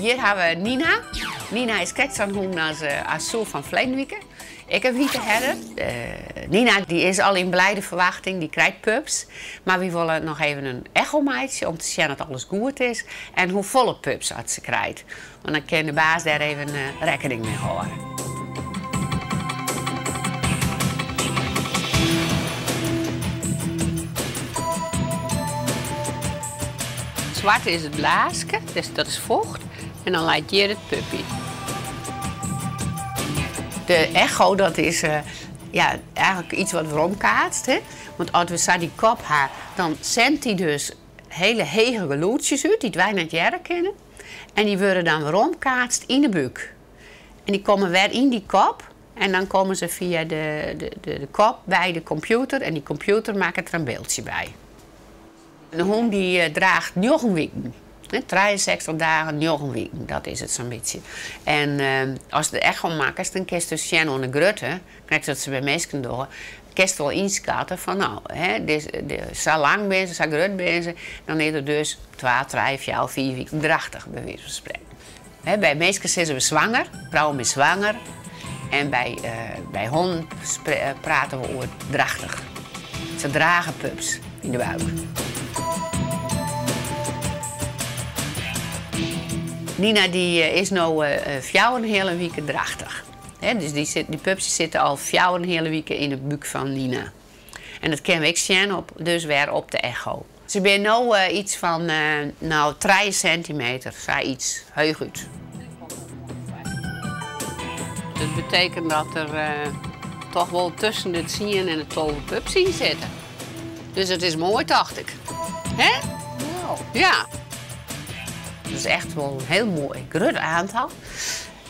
Hjir ha we Nina. Nina is krekt sa'n hûn as Sue fan ferleden wike. Ek in wite herder. Nina dy is al yn blijde ferwachting, dy krijt pups. Mar wy wolle noch even in echo meitsje om te sjen oft alles goed is en hoefolle pups at se krijt. Want dan kin de baas dêr even rekkening mei hâlde. Swart is it blaaske, dus dat is focht. En dan leit hjir it puppy. De echo dat is ja, eigenlik iets wat weromkaatst. Hè? Want as we sa dy kop ha, dan sendt dy dus hele hege gelûdsjes út dy't wy net hearre kinne. En dy wurde dan weromkaatst yn de búk. En dy komme wer yn dy kop. En dan komme se fia de, de, de, kop by de kompjûter en dy kompjûter makket der in byldsje by. In hûn dy draacht njoggen wiken. 63 dagen, njoggen wiken, dat is it sa'n bytsje. En ast de echo makkest, dan kinst dus sjen oan de grutte, krekt sa't se by minsken dogge, kinst wol ynskatte fan no, sa lang binne se, sa grut binne se, dan is er dus twa, trije, fjouwer, fiif wiken drachtich, by wize fan sprekken. By minsken sizze we swanger, frouwen binne swanger. En by hûnen prate we oer drachtich. Se drage pups yn de buik. Nina dy is no fjouwer-en-in-heale wike drachtich. Dus dy pupsjes sitte al fjouwer-en-in-heale wike yn de búk fan Nina. En dat kinne we ek sjen op, dus wer op de echo. Se binne no iets fan no trije sintimeter, sayts, heechút. Dat betekent dat der toch wol tusken de tsien en de 12 pups yn sitte. Dus it is moai, tocht ik. Hè? Nou. Ja. Dat is echt wol in hiel moai grut oantal.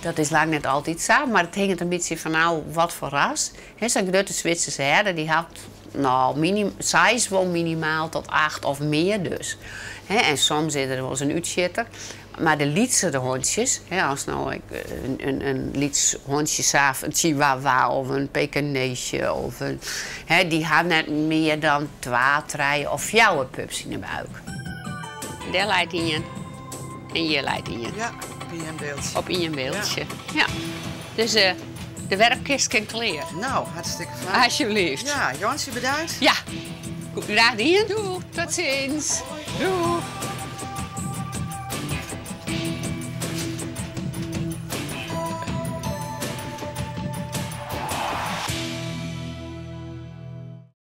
Dat is lang net altyd sa, mar it hinget in bytsje fanôf watfoar ras. Sa'n grutte Switserse herder dy hat no minim, seis wol minimaal tot acht of mear dus. En soms is der wolris in útsjitter. Mar de lytsere hûntsjes, as no in lyts hûntsje sa, in chihuahua of in Pekineesje of in, dy ha net mear dan twa, trije of fjouwer pups yn 'e buik. Dêr leit ien en hjir leit ien. Ja, op ien byldsje. Op ien byldsje, ja. Dus de werpkist kin klear. No, hartstikke fijn. Alsjeblieft. Ja, Jantsje bedankt. Ja, graach dien. Doeg, tot ziens. Doeg.